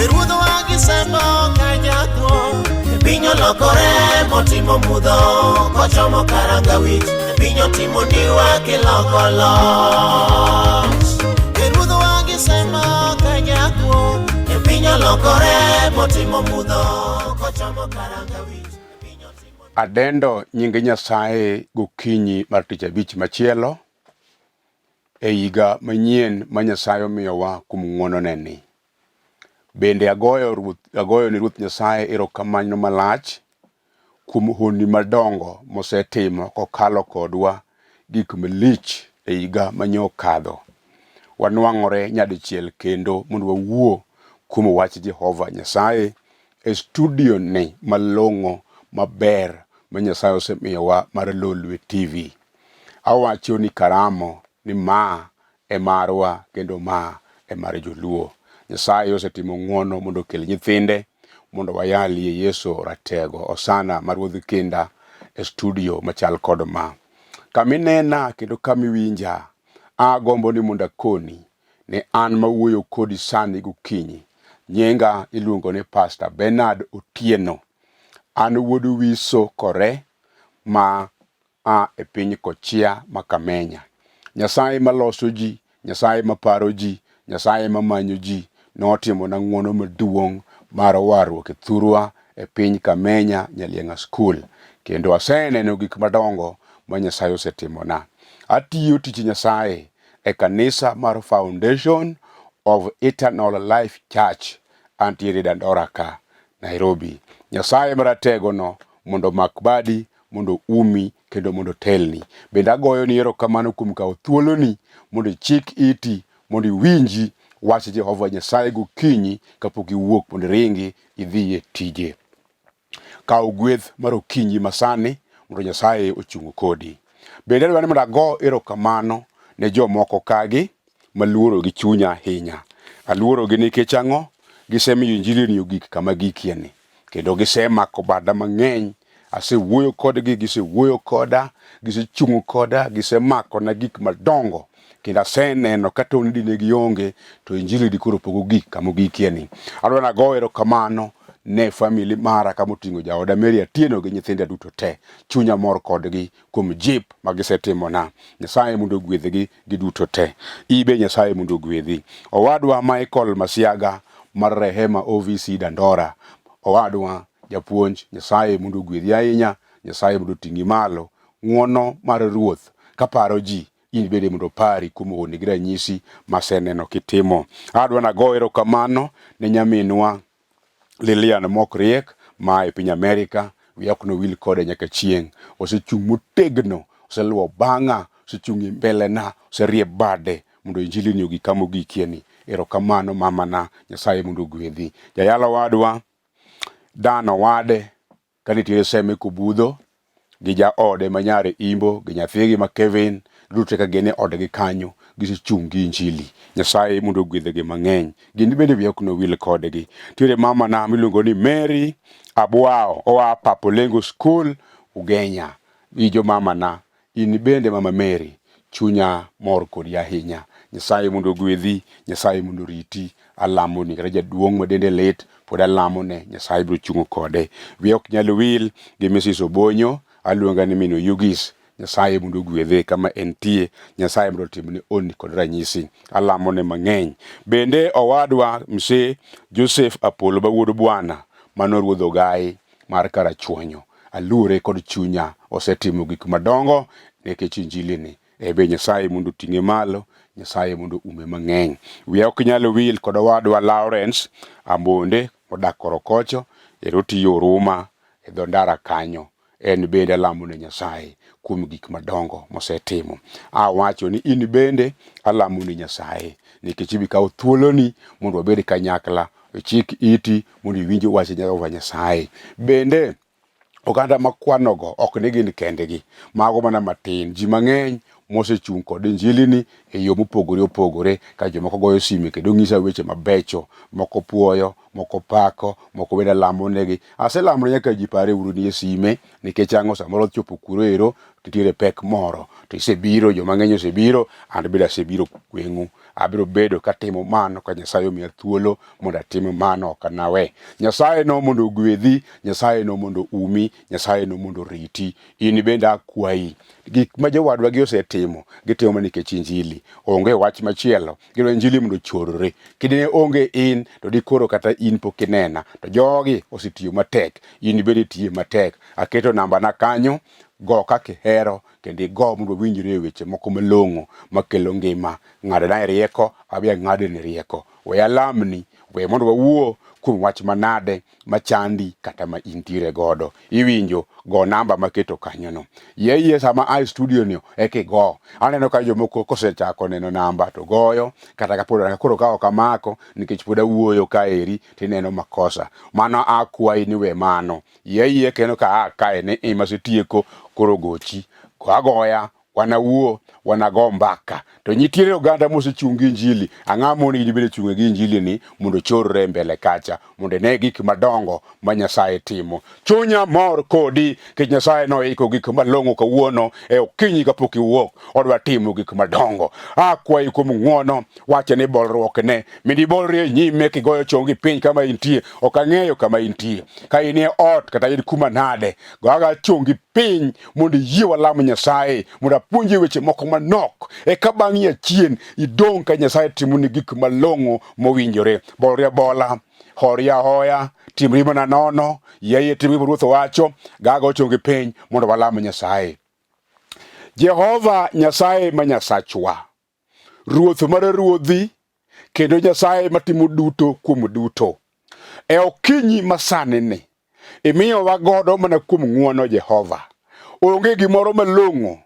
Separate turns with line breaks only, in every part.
E ruodhwa gi sembo ka jakuo, e piny olokore motimo mudho kochomo karanga wich, e piny otimo ndiwa kiloko loch. E ruodhwa gi sembo ka jakuo, e piny olokore motimo mudho kochomo karanga wich, e piny otimo
Adendo nying Nyasaye gokinyi mar tich abich machielo e higa manyien ma Nyasaye omiyowa kuom ng'wonone ni. Bende agoyo Ruoth, agoyo ni Ruoth Nyasaye erokamano malach kuom honni madongo mosetimo kokalo kodwa gik malich e higa manye okadho. Wanwang'ore nyadichiel kendo mondo wawuo kuom wach Jehova Nyasaye e studio ni malong'o maber ma Nyasaye osemiyowa mar Lolwe TV. Awacho ni karamo ni ma e marwa kendo ma e mar joluo. Nyasaye osetimo ng'wono mondo okel nyithinde mondo wayalie Yesu Ratego Osana ma Ruodh Kinda e studio machal kod ma. Kama inena kendo kama iwinja, agombo ni mondo akoni ni an mawuoyo kodi sani gokinyi. Nyinga iluongo ni Pastor Bernard Otieno. An wuod Wiso Kore ma a e piny Kochia ma Kamenya. Nyasaye maloso ji, Nyasaye maparo ji, Nyasaye mamanyo ji notimona ng'wono maduong' mar warruok e thurwa e piny Kamenya Nyalieng'a School. Kendo aseneno gik madongo ma Nyasaye osetimona. Atiyo tich Nyasaye e kanisa mar Foundation of Eternal Life Church antiere Dandora ka, Nairobi. Nyasaye marategono mondo omak badi mondo oumi kendo mondo otelni. Bende agoyoni erokamano kuom kawo thuoloni mondo ichik iti mondo iwinji wach Jehova Nyasaye gokinyi kapok iwuok mondo iringi idhi e tije. Kaw gweth mar okinyi masani mondo Nyasaye ochung' kodi. Bende adwaro ni mondo ago erokamano ne jomoko kagi maluoro gi chunya ahinya. Aluorogi nikech ang'o? Gisemiyo injili ni ogik kama gikie ni. Kendo gisemako bada mang'eny. Asewuoyo kodgi, gisewuoyo koda, gisechung' koda, gisemakona gik madongo. Kendo aseneno ka tong' dine gionge to injili dikoro pok ogik kama ogikie ni. Adwaro ni ago erokamano ne family mara kama oting'o jaoda Mary Atieno gi nyithinda duto te. Chunya mor kodgi kuom jip ma gisetimona. Nyasaye mondo ogwedhgi giduto te. Ibe Nyasaye mondo ogwedhi. Owadwa Michael Masiaga mar Rehema OVC Dandora. Owadwa japuonj, Nyasaye mondo ogwedhi ahinya, Nyasaye mondo oting'i malo. Ng'wono mar Ruoth kaparo ji in bende mondo opari kuom honni gi ranyisi maseneno kitimo. Adwa nago erokamano ne nyaminwa Lilian Mokriek ma e piny Amerika, wiya ok nowil kode nyaka chieng'. Osechung' motegno, oseluwo bang'a, osechung' e mbelena, oserie bade mondo injili ni ogik kama ogikie ni. Erokamano mamana, Nyasaye mondo ogwedhi. Jayalo wadwa, Dan Owade, ka nitiere Seme Kobudho gi jaode ma nyare Imbo gi nyathigi ma Kevin duto ka gin e odgi kanyo gisechung' gi injili. Nyasaye mondo ogwedhgi mang'eny. Gin bende wiya ok nowil kodgi. Nitiere mama na miluongo ni Mary Abwao oa Papolengo School Ugenya. Ijo mama na In bende Mama Mary, chunya mor kodi ahinya. Nyasaye mondo ogwedhi, Nyasaye mondo oriti. Alamoni kata jaduong' ma dende lit pod alamone, Nyasaye biro chungo kode. Wiya ok nyal wil gi Mrs. Obonyo, aluonga ni min Oyugis. Nyasaye mondo ogwedhe kama entie, Nyasaye mondo otimne honni kod ranyisi. Alamone mang'eny. Bende owadwa Mzee Joseph Apollo ma wuod Bwana, mano ruodh Ogai mar Karachuonyo. Aluore kod chunya osetimo gik madongo nikech injili ni. Ebe Nyasaye mondo oting'e malo, Nyasaye mondo ume mang'eny. Wiya ok nyal wil kod owadwa Lawrence Ambonde modak Korokocho, ero otiyo Oruma e dho ndara kanyo. En bende alamo ne Nyasaye kuom gik madongo mosetimo. Awacho ni in bende alamo ni Nyasaye nikech ibi kawo thuoloni mondo wabed kanyakla, ichik iti mondo iwinj wach Jehova Nyasaye. Bende oganda makwanogo ok ni gin kendgi, mago mana matin. Ji mang'eny mosechung' kod injilini e yo mopogore opogore ka jomoko goyo sime kendo ng'isa weche mabecho, moko puoyo, moko pako, moko bende alamonegi. Aselamo nyaka ji pare uru ni e sime nikech ang'o samoro chopo kuro ero nitiere pek moro to isebiro, joma ng'eny osebiro, an bende asebiro gweng'u. Abiro bedo katimo mano ka Nyasaye omiya thuolo mondo atim mano, ok anawe. Nyasaye no mondo ogwedhi, Nyasaye no mondo umi, Nyasaye no mondo oriti. In bende akwayi, gik ma jowadwa gi osetimo, gitimo mana nikech Injili. Onge wach machielo, gidwa Injili mondo ochorre. Kidine onge in, to dikoro kata in pok inena. To jogi osetiyo matek, in bende itiye matek. Aketo nambana kanyo, go kaka ihero kendo igo mondo wawinjre e weche moko malong'o makelo ngima. Ng'adna e rieko, abi ang'adni rieko. We alamni, we mondo wawuo kuom wach manade machandi kata ma intiere godo. Iwinjo, go namba maketo kanyono. Yie yie sama a e studio ni eka igo. Aneno ka jomoko kosechako neno namba to goyo, kata ka pod koro ka ok amako nikech pod awuoyo kaeri tineno makosa. Mano akwayi ni we mano. Yie yie kendo ka a kae ni i masetieko koro gochi. Go agoya wanawuo wanago mbaka to nitiere oganda mosechung' gi injili ang'o mondo in bende chung' gi injili ni mondo chorre mbele kacha mondo ine gik madongo ma Nyasaye timo chunya mor kodi nikech Nyasaye noiko gik malong'o kawuono e okinyi kapok iwuok odwa timo gik madongo akwayi kuom ng'wono wache ni bolruokne mondo ibolri e nyime kigoyo chongi piny kama intie ok ang'eyo kama intie ka in e ot kata in kuma nade go aga chongi piny mondo iyie walam Nyasaye mondo apuonji weche moko manok eka bang'i achien idong' ka Nyasaye timoni gik malong'o mowinjore. Bolri abola, hori ahoya, timri mana nono, yie tim gima Ruoth owacho, gago ochongi piny mondo walam Nyasaye. Jehova Nyasaye ma Nyasachwa, Ruoth mar ruodhi kendo Nyasaye matimo duto kuom duto. E okinyi masani ni, imiyowa godo mana kuom ng'wono Jehova. Onge gimoro malong'o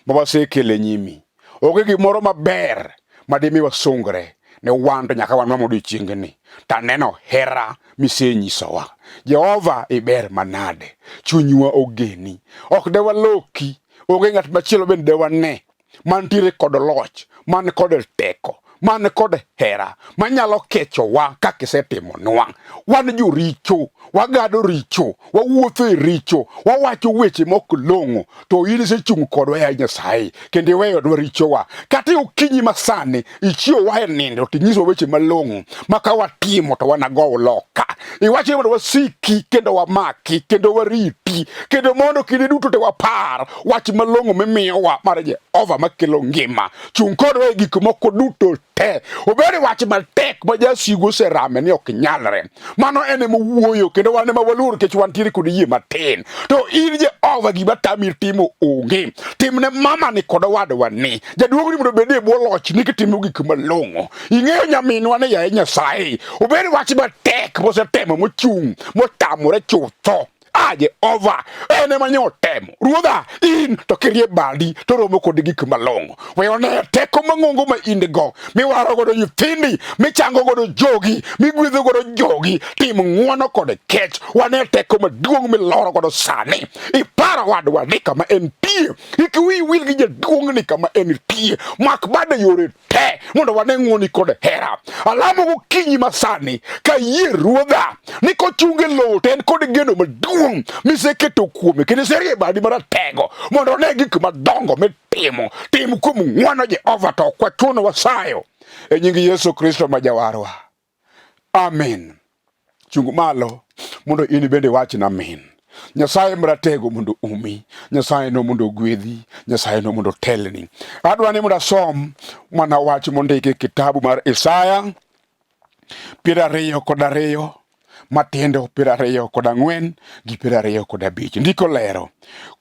ma wasekelo e nyimi. Onge gimoro maber ma dimi wasungre ne wan to nyaka wan odiechiengni. To aneno hera misenyisowa. Jehova iber manade. Chunywa ogeni. Ok de waloki. Onge ng'at machielo bende de wane mantiere kod loch, man kod teko, man kod hera, manyalo kechowa kaka isetimonwa. Wan joricho, wagado richo, wawuotho e richo, wawacho weche mok long'o, to in isechung' kodwa ya Nyasaye, kendo iweyonwa richowa. Kata e okinyi masani, ichiewowa e nindo to inyisowa weche malong'o, ma ka watimo to wanagow loka. Iwacho ni mondo wasiki kendo wamaki kendo wariti kendo mondo kinde duto te wapar wach malong'o mimiyowa mar Jehova makelo ngima. Chung' kodwa e gik moko duto te. Obed wach matek ma jasigu oserame ni ok nyalre. Mano en ema owuoyo kendo wan ema waluor nikech wantiere kod yie matin. To in Jehova gima tami timo onge. Timne mama ni kod owadwa ni. Jaduong'ni mondo obed e bwo lochni kitimo gik malong'o. Ing'eyo nyaminwa ni yaye Nyasaye. Obed wach matek mosetemo mochung' motamore chutho. A Jehova, en ema nyo otemo. Ruodha, in to kirie badi to romo kod gik malong'o. We one teko mang'ongo ma in go, miwaro godo nyithindi, michango godo jogi, migwedho godo jogi. Tim ng'wono kod kech. Wane teko maduong' miloro godo sani. Ipar owadwa ni kama entie. Kik wiyi wil gi jaduong'ni kama entie. Mak bade yore te mondo wane ng'woni kod hera. Alamo gokinyi masani ka yie ruodha ni kochung' e lowo to en kod geno maduong' miseketo kuome kendo iserie badi maratego mondo one gik madongo mitimo. Tim kuom ng'wono Jehova to ok wachuno wasayo e nying Yesu Kristo ma Jawarwa. Amen. Chung malo mondo in bende iwachna amen. Nyasaye maratego mondo umi, Nyasaye no mondo ogwedhi, Nyasaye no mondo otelni. Adwa ni mondo asom mana wach mondiki e kitabu mar Isaya 22 matindo 24 gi 25. Ndiko lero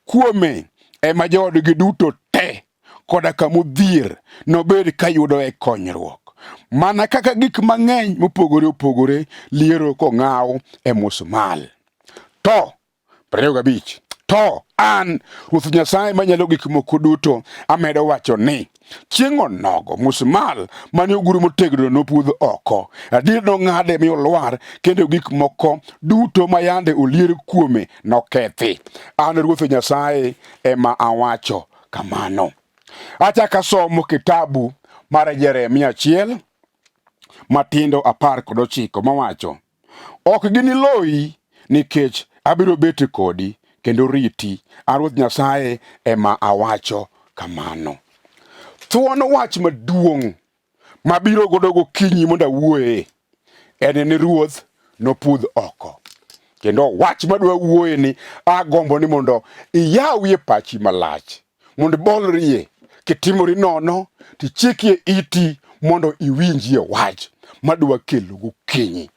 kuome ema joodgi duto te koda kama odhier nobed ka yudoe konyruok. Mana kaka gik mang'eny mopogore opogore liero kong'aw e musmal. To 25 to an Ruoth Nyasaye Manyalo Gik Moko Duto amedo wacho ni chieng' onogo musmal mane ogur motegno nopudh oko, adier nong'ade mi olwar, kendo gik moko duto ma yande olier kuome nokethi. An Ruoth Nyasaye ema awacho kamano. Achako asomo kitabu mar Jeremia achiel matindo 19 mawacho ok giniloyi nikech abiro bet kodi kendo riti. An Ruoth Nyasaye ema awacho kamano. Thuon wach maduong' Mabiro godo gokinyi mondo awuoye en ni ruoth nopudh oko. Kendo wach madwa wuoye ni agombo ni mondo iyawie pachi malach mondo ibolrie kitimori nono tichikie iti mondo iwinjie wach madwa kelo gokinyi.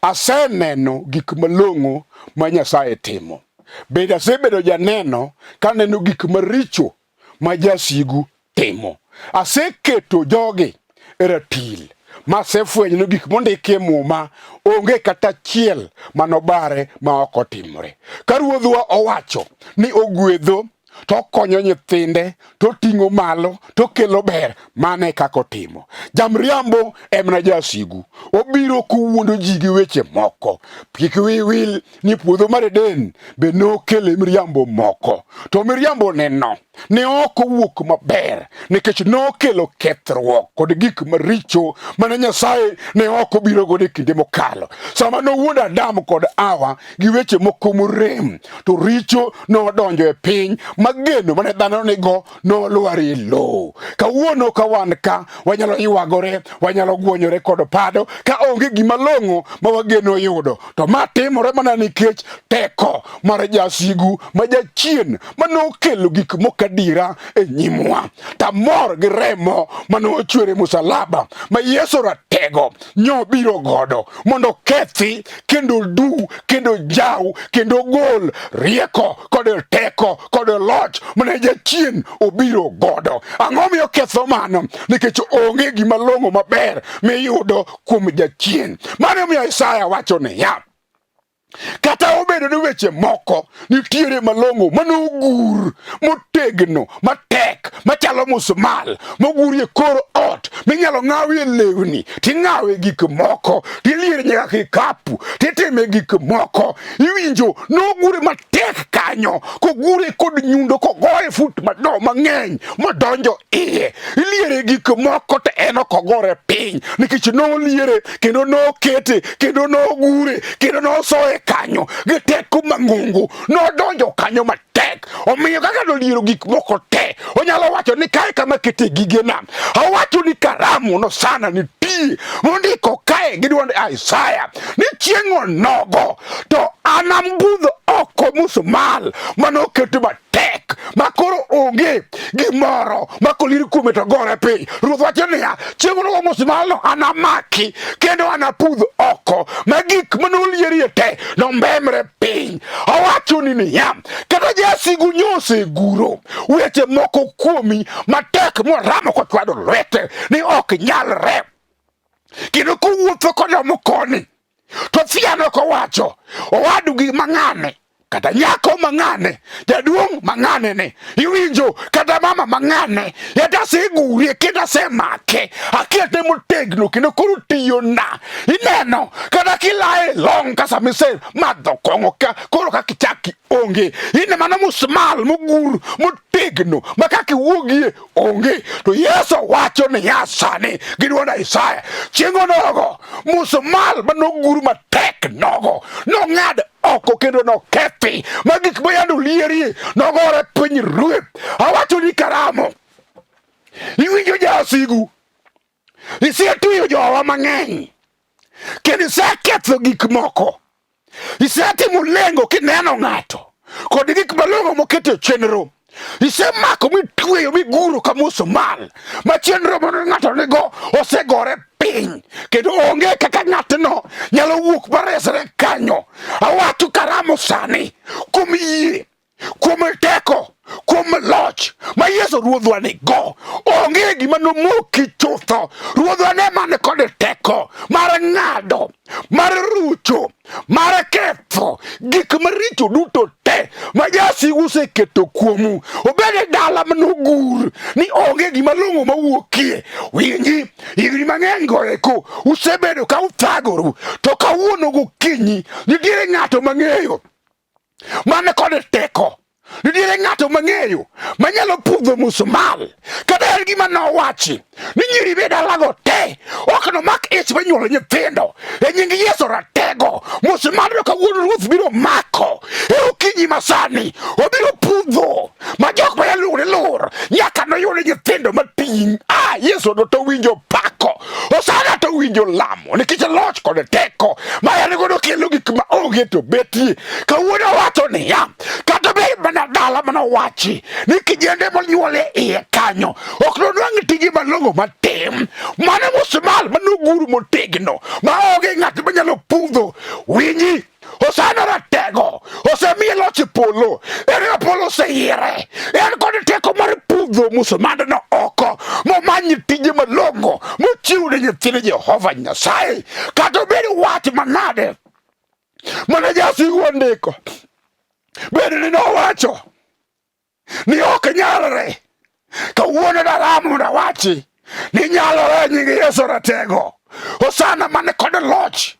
Aseneno gik malong'o ma Nyasaye timo. Bende asebedo janeno kaneno gik maricho ma jasigu timo. Aseketo jogi e ratil masefwenyo ni gik mondiki e Muma onge kata achiel manobare ma ok otimore. Ka Ruodhwa owacho ni ogwedho to okonyo nyithinde to oting'o malo to okelo ber, mano e kaka otimo. Jamriambo en mana jasigu, obiro kowuondo ji gi weche moko. Kik wiyi wil ni puodho mar Eden be nokele miriambo moko, to miriambo neno ne ok owuok maber nikech nokelo kethruok kod gik maricho mane Nyasaye ne ok obiro godo e kinde mokalo. Sama nowuondo Adam kod Hawa gi weche moko morem, to richo nodonjo e piny ma geno mane dhano nigo nolwar e lowo. Kawuono ka wan ka wanyalo ywagore, wanyalo gwonyore kod pado ka onge gima long'o ma wageno yudo. To ma timore mana nikech teko mar jasigu ma jachien ma nokelo gik moko adiera e nyimwa. Tamor gi remo ma nochwer e musalaba ma Yesu ratego nyobiro godo mondo okethi kendo du kendo jaw kendo gol rieko kod teko kod loch mane jachien obiro godo. Ang'o miyo ketho mano? Nikech onge gima long'o maber miyudo kuom jachien. Mano omiyo Isaya wacho niya, kata obedo ni weche moko nitiere malong'o manogur motegno matek machalo musmal mogurie kor ot minyalo ng'awie lewni ting'awe gik moko tiliere nyaka kikapu titime gik moko iwinjo nogure matek kanyo kogure kod nyundo kogoye fut mado mang'eny modonjo iye iliere gik moko to en ok ogore piny nikech noliere kendo nokete kendo nogure kendo nosoye kanyo gi teko mang'ongo nodonjo kanyo matek omiyo kaka noliero gik moko te onyalo wacho ni kae kama kete gigena awacho ni karamu nosana nitie mondiko kae gi dwond Isaya ni chieng' onogo to anambudh oko musmal manoket matek ma koro onge gimoro ma kolir kuome to gore piny. Ruoth wacho niya, chieng' onogo musmalno anamaki kendo anapudh oko ma gik manolierie te nombemre piny. Awacho ni niya, kata jasigu nyoseguro weche moko kuomi matek moramo kochwado lwete ni ok nyalre kendo kowuotho kodomo koni to thiano kowacho owadgi mang'ane kata nyako mang'ane jaduong' mang'ane ni iwinjo kata mama mang'ane yata asegurie kendo asemake akete motegno kendo koro tiyona ineno kata kilaye long ka sama isemadho kong'o ka koro kaka ichaki onge ine mano musmal mogur motegno ma kaka iwuogie onge to Yesu wacho niya sani gi dwond Isaya chieng' onogo musmal manogur matek nogo nong'ad oko kendo nokethi ma gik ma yande olierie nogore piny rueth awacho ni karamo iwinjo jasigu isetweyo jowa mang'eny kendo iseketho gik moko isetimo lengo kineno ng'ato kod gik malong'o moketo e chenro isemako mitweyo miguro ka musumal ma chenro mane ng'ato nigo osegore piny kendo onge kaka ng'atno nyalo wuok maresre kanyo awacho karamo sani kuom yie kuom teko kuom loch ma Yesu ruodhwa nigo onge gima nomoki chutho ruodhwa ne man kod teko mar ng'ado mar rucho mar ketho gik maricho duto te ma jasigu oseketo kuomu obed e dala manogur ni onge gima long'o mawuokie winji higni mang'eny go eko usebedo ka uthagoru to kawuono gokinyi nitiere ng'ato mang'eyo man kod teko nitiere ng'ato mang'eyo manyalo pudho musmal kata en gima nowachi ni nyiri be dalago te ok nomak ich manyuolo nyithindo e nying Yesu ratego musmalno kawuono ruoth biro mako e okinyi masani obiro pudho ma jok ma yaluongo ni lur nyaka noyud nyithindo mating' a Yesu to winjo pako. Osana to winjo lamo nikech loch kod teko ma en godo kelo gik ma onge to betie. Kawuono wacho niya, kata bed mana dala mana wachi ni kijende monyuol e iye kanyo ok nonwang' tije malong'o matim. Mano musmal manogur motegno ma onge ng'at manyalo pudho winyi. Hosana ratego osemiye loch e polo, en ema polo oseyiere, en kod teko mar pudho musumandno oko momany tije malong'o mochiw ne nyithind Jehova Nyasaye. Kata obed wach manade mane jasigu ondiko, bed ni nowacho ni ok nyalre. Kawuono daramo mondo awachi ni nyalore nying Yesu ratego. Hosana mane kod loch,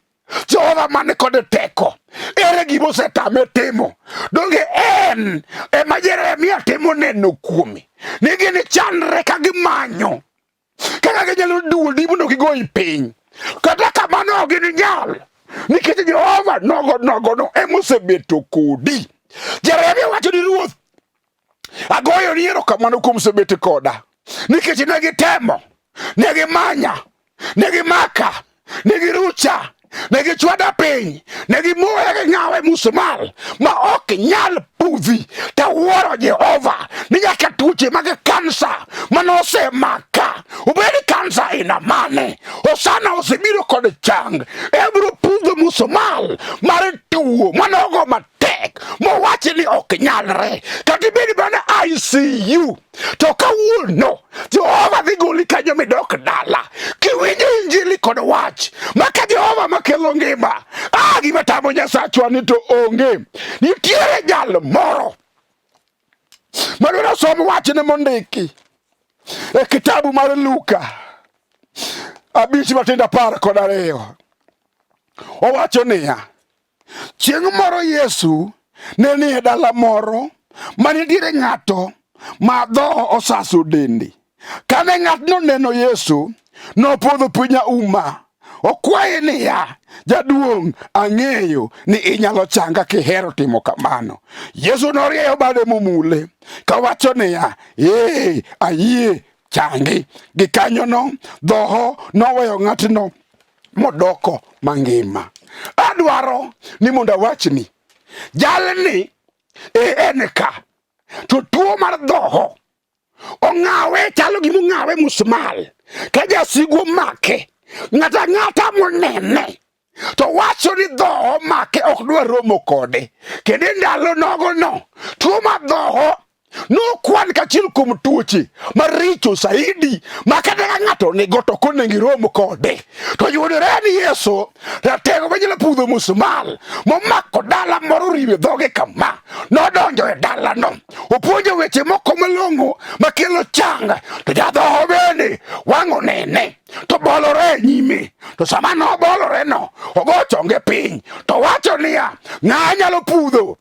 Jehova mane kod teko. Ere gima osetame timo? Donge en ema Jeremia timo neno kuome ni gini chandre ka gimanyo kaka ginyalo duodi mondo gigoyi piny. Kata kamano ok gininyal nikech Jehova nogo nogono ema osebeto kodi. Jeremia wacho ni ruoth, agoyo ni erokamano kuom sebet koda nikech ne gitemo, ne gimanya, ne gimaka, ne girucha, ne gichwada piny, ne gimoya gi ng'awe musmal ma ok nyal pudhi. Tawuoro Jehova ni nyaka tuoche mag kansa mane osemaka, obed kansa aina mane, Hosana osebiro kod chang, ebiro pudho musmal mar tuo manogo matek mowachi ni ok nyalre, kata ibed mana ICU to kawuono Jehova dhi goli kanyo midok dala kiwinjo injili kod wach maka Jehova makelo ngima. Ah, gima tamo Nyasachwa ni to onge. Nitiere jal moro madwaro som wachne mondiki e kitabu mar Luka 5:12. Owacho niya, Chieng' moro Yesu ne ni e dala moro ma nitiere ng'ato ma dhoho osaso dende. Kane ng'atno neno Yesu, nopodho piny auma. Okwaye niya, Jaduong', ang'eyo ni inyalo changa kihero timo kamano. Yesu norieyo bade momule, kawacho niya, Ee, ayie, changi. Gikanyono dhoho noweyo ng'atno modoko mangima. Adwaro ni mondo awachni, jalni e en ka, to tuo mar dhoho ong'awe chalo gima ong'awe musmal ka jasigu omake ng'ato ang'ata monene to wacho ni dhoho make ok dwa romo kode kendo e ndalo nogono tuo mar dhoho nokwan kachiel kuom tuoche maricho saidi ma kata ka ng'ato nigo to ok onego irom kode. To yudore ni Yesu ratego manyalo pudho musmal momako dala moro oriwo e dhoge kama, nodonjo e dalano opuonjo weche moko malong'o makelo chang, to jadhoho bende wang' onene to bolore e nyime. To sama noboloreno ogo chonge piny to wacho niya, ng'a nyalo pudho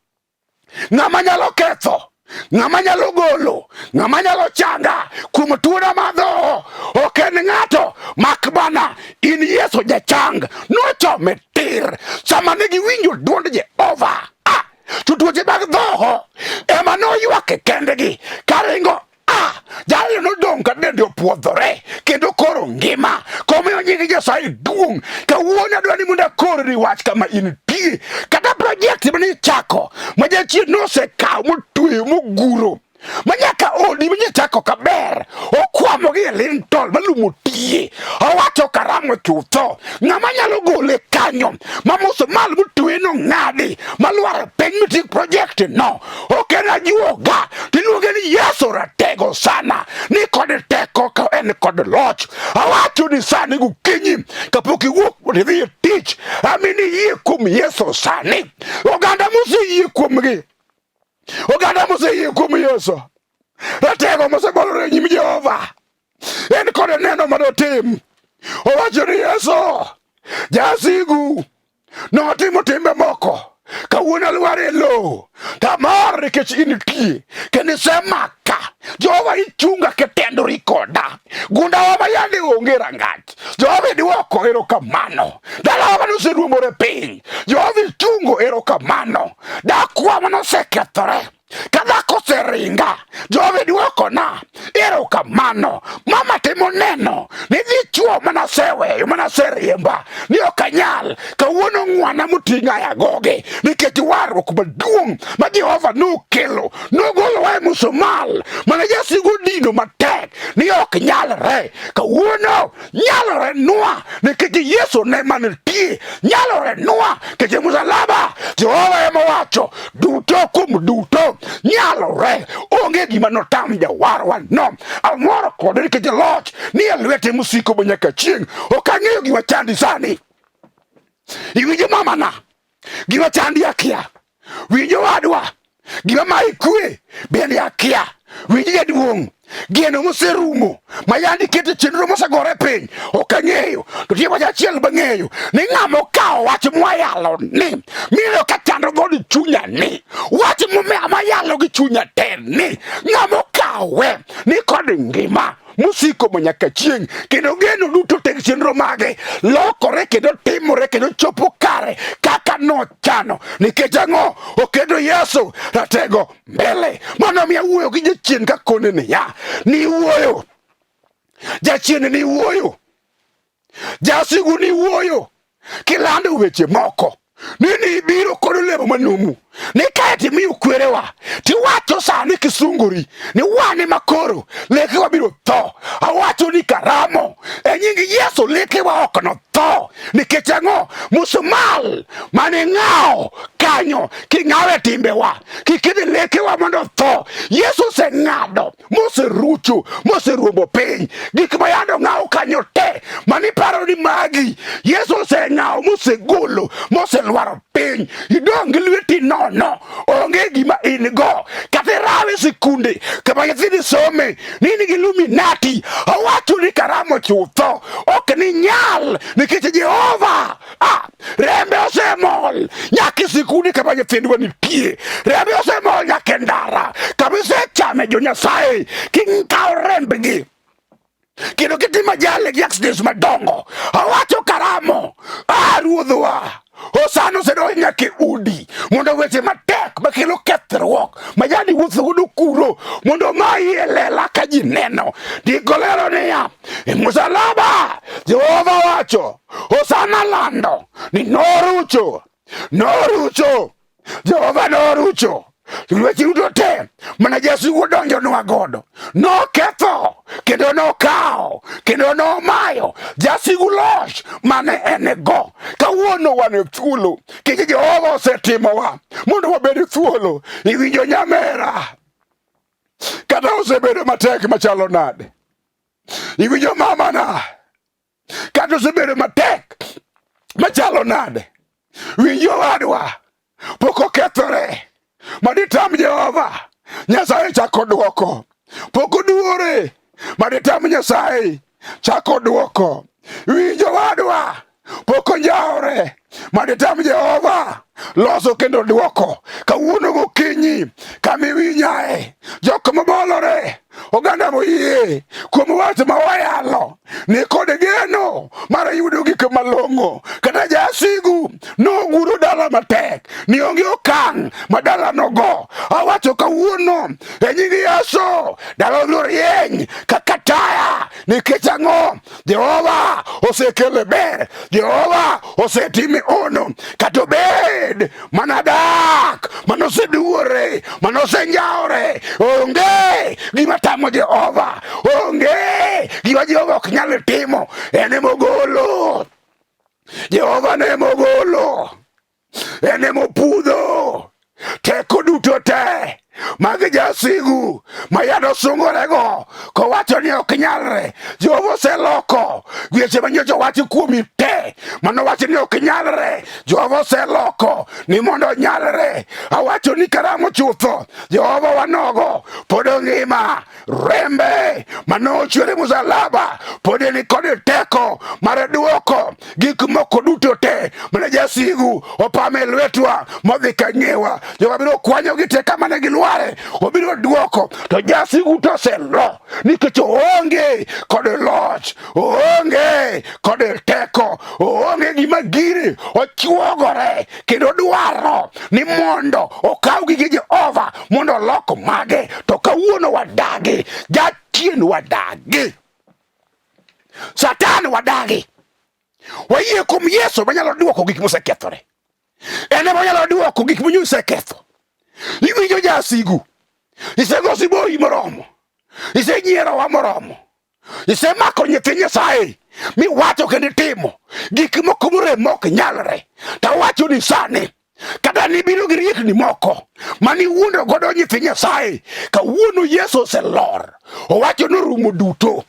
ng'ama nyalo ketho, ng'ama nyalo golo, ng'ama nyalo changa kuom tuona mar dhoho ok en ng'ato mak mana in Yesu jachang. Nochome tir sama ne giwinjo dwond Jehova. Ah, to tuoche mag dhoho ema noywak e kendgi karingo. Ah, jalno nodong' ka dende opuodhore kendo koro ngima komiyo nying Nyasaye duong'. Kawuono adwa ni mondo akorni wach kama intie, kata project mane ichako ma jachien nosekawo motweyo moguro ma nyaka odi ma nyachako kaber okwamo gi e lintol malumo tiye owacho karamo chutho ng'ama nyalo gole kanyo ma musmal motwe nong'adi malwar piny mitiek project no ok en ajuoga tiluonge ni Yesu ratego sana ni kod teko ka en kod loch awacho ni sani gokinyi kapok iwuok mondo idhi e tich amini yie kuom Yesu sani oganda moseyie kuomgi oganda moseyie kuom Yesu ratego mosebolore e nyim Jehova en kod neno manotim owacho ni Yesu jasigu notimo timbe moko kawuono alwar e lowo tamor nikech intie kendo isemaka Jehova ichunga kitendori koda gundawa ma yande onge rangach Jehova idwoko erokamano dalawa mane oseruomore piny Jehova ichungo erokamano dakwa mane osekethore ka dhako oseringa Jehova idwokona. Erokamano. Mama timo neno ni dichuo mana aseweyo mana aseriemba ni ok anyal. Kawuono ng'wana moting'a e agoge nikech warruok maduong' ma Jehova nokelo nogolowa e musumal mana jasigu dino matek ni ok nyalre. Kawuono nyalore nwa nikech Yesu ne manitie, nyalore nwa nikech musalaba Jehova ema wacho duto kuom duto nyalore, onge gima notam jawarwa no. Amor kode nikech loch ni e lwete mosiko ma nyaka chieng'. Ok ang'eyo gima chandi sani. Iwinjo mamana, gima chandi akia. Winjo wadwa, gima mayi kwe bende akia. Winj jaduong', geno moserumo ma yandi keto chenro mosegore piny ok ang'eyo. To tie wach achiel mang'eyo ni ng'ama okawo wach mwayalo ni miyo ka chando dhood chunya ni wach mayalo gi chunya te ni ng'ama okawe ni kod ngima mosiko ma nyaka chieng' kendo geno duto teg chenro mage lokore kendo timore kendo chopo kare kaka nochano. Nikech ang'o? Oketo Yesu ratego mbele. Mano miyo awuoyo gi jachien ka kone niya, niwuoyo jachien, niwuoyo jasigu, niwuoyo kilando weche moko ni nibiro kod olemo manumu ni kae timiyo kwerewa tiwacho sani kisungori ni wan ema koro lekewa biro tho. Awacho ni karamo e nying Yesu lekewa ok notho. Nikech ang'o? Musumal mane ng'awo kanyo king'awo e timbewa kikidhi lekewa mondo otho. Yesu oseng'ado moserucho moseruombo piny gik ma yande ong'aw kanyo te maniparo ni magi Yesu oseng'awo mosegolo moselwaro piny. Idong' gi lweti nono, onge gima in go. Kata irawe sikunde kama nyithindi some ni in gi luminati, owacho ni karamo chutho ok ni nyal nikech Jehova rembe osemol nyaka e sikunde kama nyithindwa nitie, rembe osemol nyaka e ndara kama isechame jo Nyasaye kikawo rembgi kendo kitimo ajali gi accidents madongo. Awacho karamo, ruodhwa Hosana osedonjo nyaka e udi mondo weche matek makelo kethruok ma yandi wuotho godo kuro mondo omayi e lela ka ji neno. Ndiko lero niya, e musalaba Jehova wacho Hosana lando ni norucho, norucho, Jehova norucho weche duto te mana jasigu odonjonwa godo noketho kendo nokawo kendo nomayo jasigu loch mane en go. Kawuono wan e thuolo kech Jehova osetimowa mondo wabed thuolo. Iwinjo nyamera kata osebedo matek machalo nade? Iwinjo mamana kata osebedo matek machalo nade? Winjo wadwa pok okethore maditam Jehova Nyasaye chako dwoko, pok oduore maditam Nyasaye chako dwoko. Winjo wadwa pok onjawore maditam Jehova loso kendo dwoko. Kawuono gokinyi kama iwinjae, jok mobolore, oganda moyie kuom wach ma wayalo ni kod geno mar yudo gik malong'o. Kata jasigu noguro dala matek ni onge okang' ma dala nogo. Awacho kawuono e nying Yesu, dala obiro rieny kaka taya. Nikech ang'o? Jehova osekele ber, Jehova osetime ono. Kata obed mana dak mane oseduore mane osenjawore, onge gima tamo Jehova, onge gima Jehova ok nyal timo. En emogolo, Jehova ne emogolo, en emopudho teko duto te mag jasigu ma yande osungorego kowacho ni ok nyalre. Jehova oseloko weche ma nyocha owachi kuomi te manowacho ni ok nyalre. Jehova oseloko ni mondo onyalre. Awacho ni karamo chutho Jehova wanogo pod ongima. Rembe manochwer e musalaba pod ni kod teko mar duoko gik moko duto te mane jasigu opamo e lwetwa modhi ka ng'ewa. Jehova biro kwanyogi te kama ne gilware. mosekethore obiro duoko, to jasigu to oselo nikech oonge kod loch, oonge kod teko, oonge gima gire, ochuogore kendo dwaro ni mondo okaw gige Jehova mondo olok mage. To kawuono wadagi jachien, wadagi Satan, wadagi. Wayie kuom Yesu manyalo duoko gik mosekethore. En ema onyalo duoko gik monyo iseketho. Iwinjo jasigu, isego siboi moromo, isenyierowa moromo, isemako nyithi Nyasaye miwacho kendo itimo gik moko morem mok nyalre. To awacho ni sani kata nibiro gi riekni moko mane iwuondo godo nyithi Nyasaye, kawuono Yesu oselor, owacho ni orumo duto,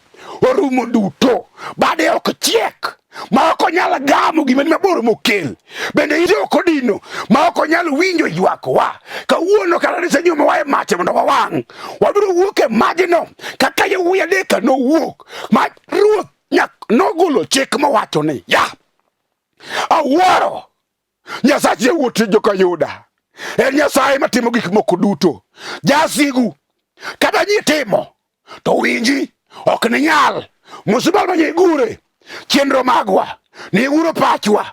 orumo duto, bade ok chiek ma ok onyal gamo gima ni mabor mokel, bende ite ok odino ma ok onyal winjo ywakwa. Kawuono kata nisenyumowa e mach mondo wawang', wabiro wuok e majno kaka yawuoyi adek nowuok ma ruoth nogolo chik mowacho ni ya awuoro Nyasach yawuot joka Yuda en Nyasaye matimo gik moko duto. Jasigu kata nyi timo to winji ok ninyal. Musibal ma nyigure chenro magwa, niguro pachwa,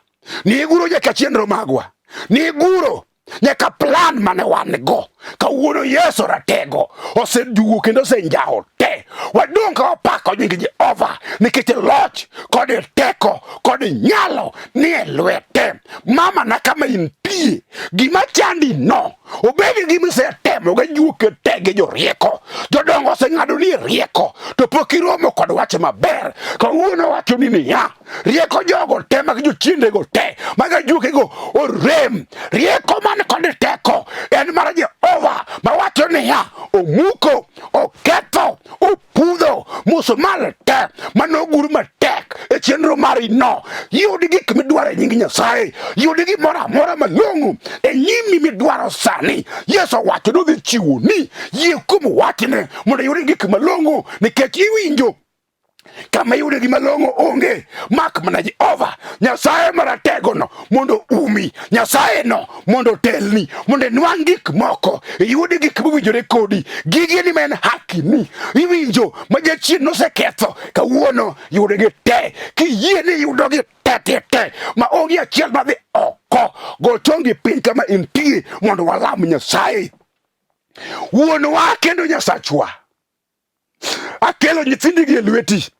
niguro nyaka chenro magwa, niguro nyaka plan mane wan go. Kawuono Yesu ratego oseduogo kendo osenjawo te. Wadong' ka wapako nying Jehova nikech loch kod teko kod nyalo ni e lwete. Mama na kama intie, gima chandi no obed gima isetemo ga juoke te gi jorieko. Jodongo oseng'ado ni rieko to pok iromo kod wach maber. Kawuono wacho ni niya, rieko jogo te mag jochiendego te mag ajuokego orem. Rieko man kod teko en mar Jehova mawacho niya, omuko, oketho, opudho musmal te manogur matek e chenro mari no. Yud gik midwaro e nying Nyasaye, yud gimoro amora malong'o e nyimi midwaro sani. Yesu owacho ni odhi chiwoni, yie kuom wachne mondo iyud gik malong'o nikech iwinjo kama iyude gima long'o onge mak mana Jehova Nyasaye marategono mondo umi, Nyasaye no mondo otelni, mondo inwang' gik moko, iyud gik mowinjore kodi, gigi ni ma en hakini. Iwinjo ma jachien noseketho, kawuono yudgi te. Kiyie ni iyudogi te te te ma onge achiel madhi oko, go chongi piny kama intie mondo walam Nyasaye Wuonwa kendo Nyasachwa. Akelo nyithindigi e lweti.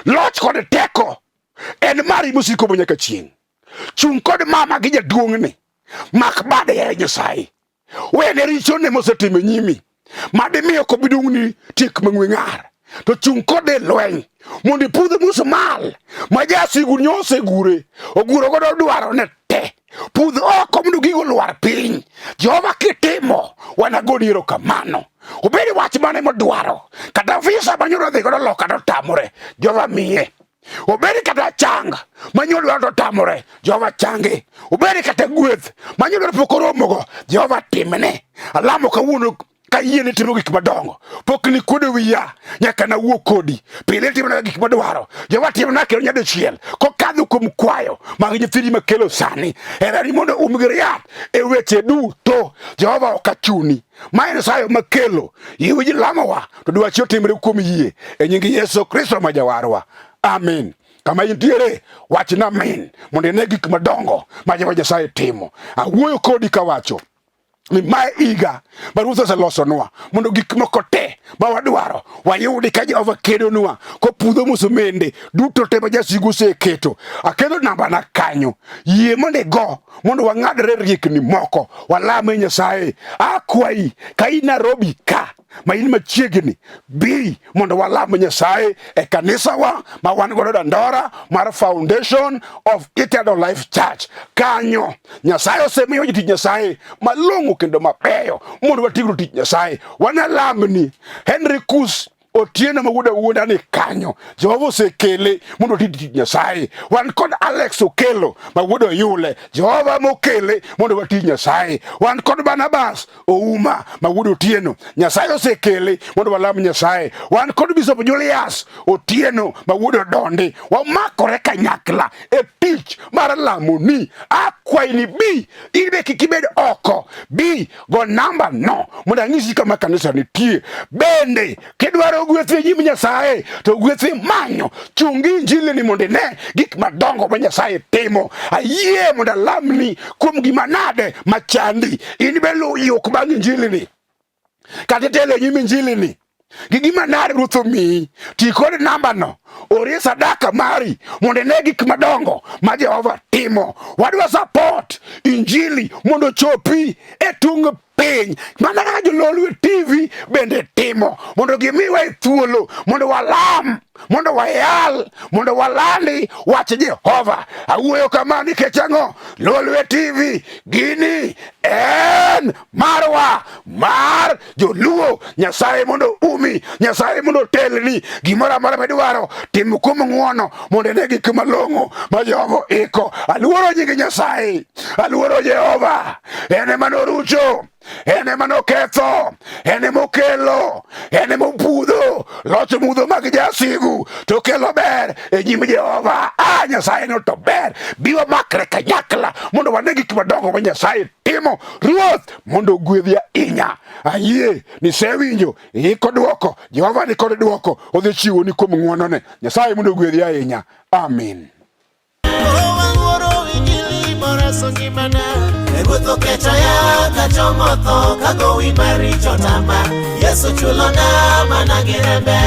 Loch kod teko en mari mosiko nyaka chieng'. Chung' kod mama gi jaduong'ni. Mak bade yaye Nyasaye. Wene richone mosetimo e nyimi. Madimi ok obi dung'ni tik mang'we ng'ar. To chung' kode e lweny mondo ipudh musmal ma jasigu nyo osegure oguro godo dwarone te. Pudh oko mondo gigo olwar piny. Jehova kitimo wanagoni erokamano. Obed wach mane modwaro, kata visa manyoro dhi godo loka to tamore, Jehova miye. Obed kata chang manyoro dwaro to tamore, Jehova change. Obed kata gweth manyoro pok oromogo, Jehova timne. Alamo kawuono ka yie ni timo gik madongo, pok ni kuodo wiya nyaka nawuo kodi. Pile itimona gik madwaro, Jehova timona kendo nyadichiel kokadho kuom kwayo mag nyithindi makelo sani. Herani mondo um gi riat e weche duto. Jehova ok achuni. Ma en sayo makelo yie winj lamowa to dwachi otimre kuom yie e nying Yesu Kristo ma jawarwa. Amin. Kama intiere wachna amin mondo ine gik madongo ma Jehova Nyasaye timo. Awuoyo kodi kawacho ni mae higa ma Ruoth oselosonwa mondo gik moko te ma wadwaro wayudi ka Jehova kedonwa kopudho musumende duto te ma jasigu oseketo. Aketo nambana kanyo, yie mondo igo mondo wang'adre riekni moko, walame Nyasaye. Akwayi ka in Nairobi ka ma in machiegni, bi mondo walam Nyasaye e kanisawa ma wan godo Dandora mar Foundation of Eternal Life Church. Kanyo Nyasaye osemiyo jotich Nyasaye malong'o kendo mabeyo mondo watigro tich Nyasaye. Wanalamni Henry Kus Otieno ma wuod awuoda ni kanyo, Jehova osekele mondo oti tich Nyasaye. Wan kod Alex Okelo ma wuod Oyule, Jehova mokele mondo wati Nyasaye. Wan kod Barnabas Ouma ma wuod Otieno, Nyasaye osekele mondo walam Nyasaye. Wan kod Bishop Julius Otieno ma wuod Odondi, wamakore kanyakla e tich mar lamoni. Akwa Akwayi ni bi, in be kik ibed oko. Bi go namba no mondo anyisi kama kanisa nitie. Bende kidwaro gweth e nyim Nyasaye to gweth imanyo. Chungi injili ni mondo ine gik madongo ma Nyasaye timo. Ayie mondo alamni kuom gima nade machandi. In be luw yuk bang' injili ni. Kata itelo e nyim injili ni gi gima nade Ruoth omiyi, ti kod nambano, orie sadaka mari mondo ine gik madongo ma Jehova timo. Wadwa support injili mondo ochopi e tung' piny mana kaka Jololwe TV bende timo mondo gimiwa e thuolo mondo walam mondo wayal mondo walandi wach Jehova. Awuoyo kama nikech ang'o? Lolwe TV gini en marwa mar joluo. Nyasaye mondo umi, Nyasaye mondo otelni gimoro amora midwaro, tim kuom ng'wono mondo ine gik malong'o ma Jehova iko. Aluoro nying Nyasaye, aluoro Jehova, en ema norucho en ema noketho, en ema okelo, en ema opudho loch mudho mag jasigu to kelo ber e nyim Jehova. Ah, Nyasaye no to ber. Bi wamakre kanyakla mondo wane gik madongo ma Nyasaye timo. Ruoth mondo ogwedhi ahinya. Ayie nisewinjo iko dwoko, Jehova ni kod dwoko, odhi chiwoni kuom ng'wonone. Nyasaye mondo ogwedhi ahinya. Amin.
Ruoth oketoya kachomo tho kagowi maricho tama Yesu chulona mana gi rembe.